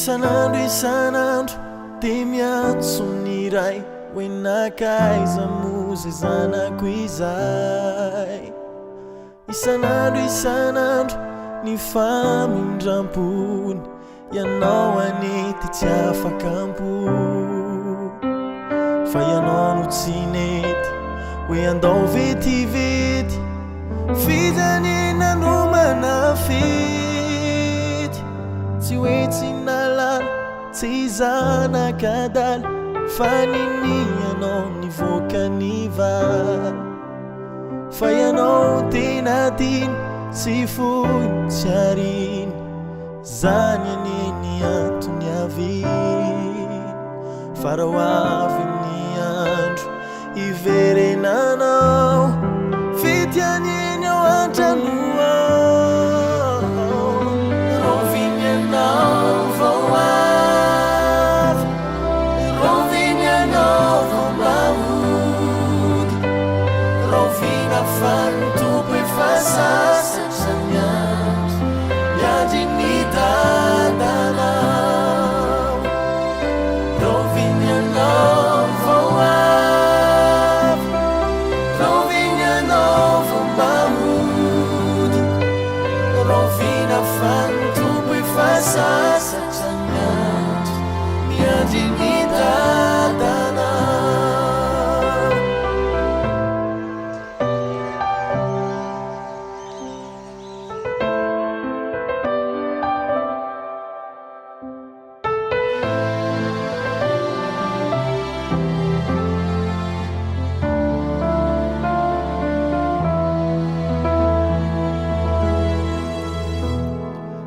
Isan'andro isan'andro dia miantso ny Ray hoe nankaiza moa izay zanako izay. Isan'andro isan'andro ny famindram-pony Ianao anie ty tsy afaka am-po Fa ianao no tsy nety hoe andao vetivety F'izy anie nanomana fety Tsy hoe tsy nahalala, tsy zanak'adala Fa ninianao nivoaka ny vala Fa ianao tena tiany, tsy foiny, tsy ariany Zany anie ny antony aviany Fa raha ho avy ny andro hiverenanao Fety anie ny ao an-trano ao Rahoviana ianao vao avy Rahoviana ianao vao mba hody Rahoviana fa ny Tompo efa sasatra miandry Miandry ny dadanao Rahoviana ianao vao avy Rahoviana ianao vao mba hody Rahoviana fa ny Tompo efa sasatra miandry Miandry ny dadanao.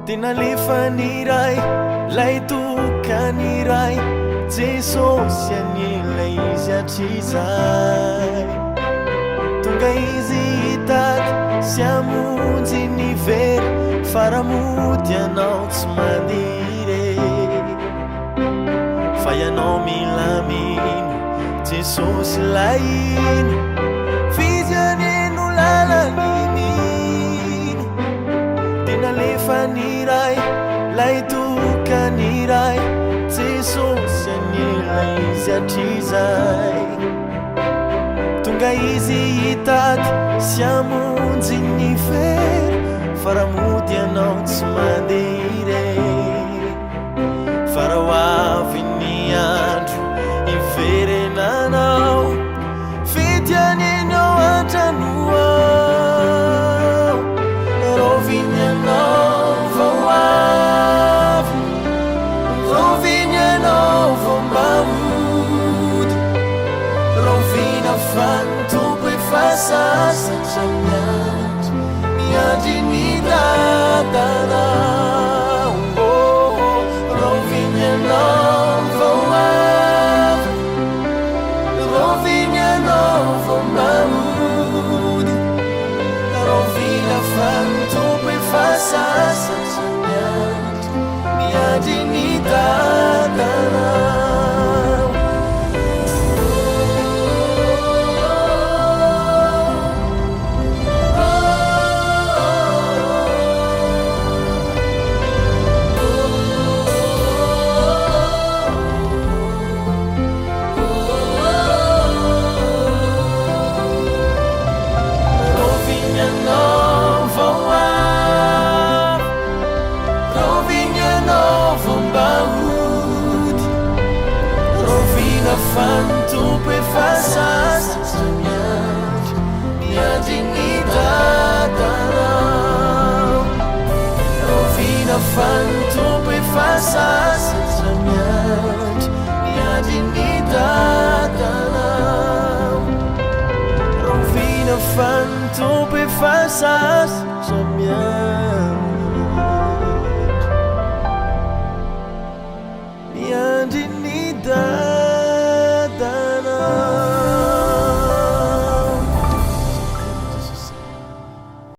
Dia nalefa ny Ray, lay tokany Ray, Jesosy anie ilay izy hatrizay. Tonga izy hitady sy hamonjy ny very, fa raha mody ianao tsy mandeha irery. Fa ianao mila mino Jesosy ilay iny, f'izy anie no lalan'ny mino. Dia nalefa ny Ray, lay tokany Ray, Jesosy anie ilay izy hatrizay. Tonga izy hitady sy hamonjy ny very, fa raha mody ianao tsy mandeha irery. Fa raha ho avy ny andro hiverenanao, fety anie ny ao an-trano ao. Rahoviana ianao vao avy? Rahoviana ianao vao mba hody? Rahoviana fa ny Tompo efa sasatra miandry, miandry ny dadanao. Oh, rahoviana ianao vao avy? Rahoviana ianao vao mba hody? Rahoviana fa ny Tompo efa sasatra miandry, miandry ny dadanao. Rahoviana ianao vao avy? Rahoviana ianao vao mba hody? Rahoviana fa ny Tompo efa sasatra miandry, miandry ny dadanao. Rahoviana fa ny Tompo efa sasatra miandry, miandry ny dadanao. Rahoviana fa ny Tompo efa sasatra miandry.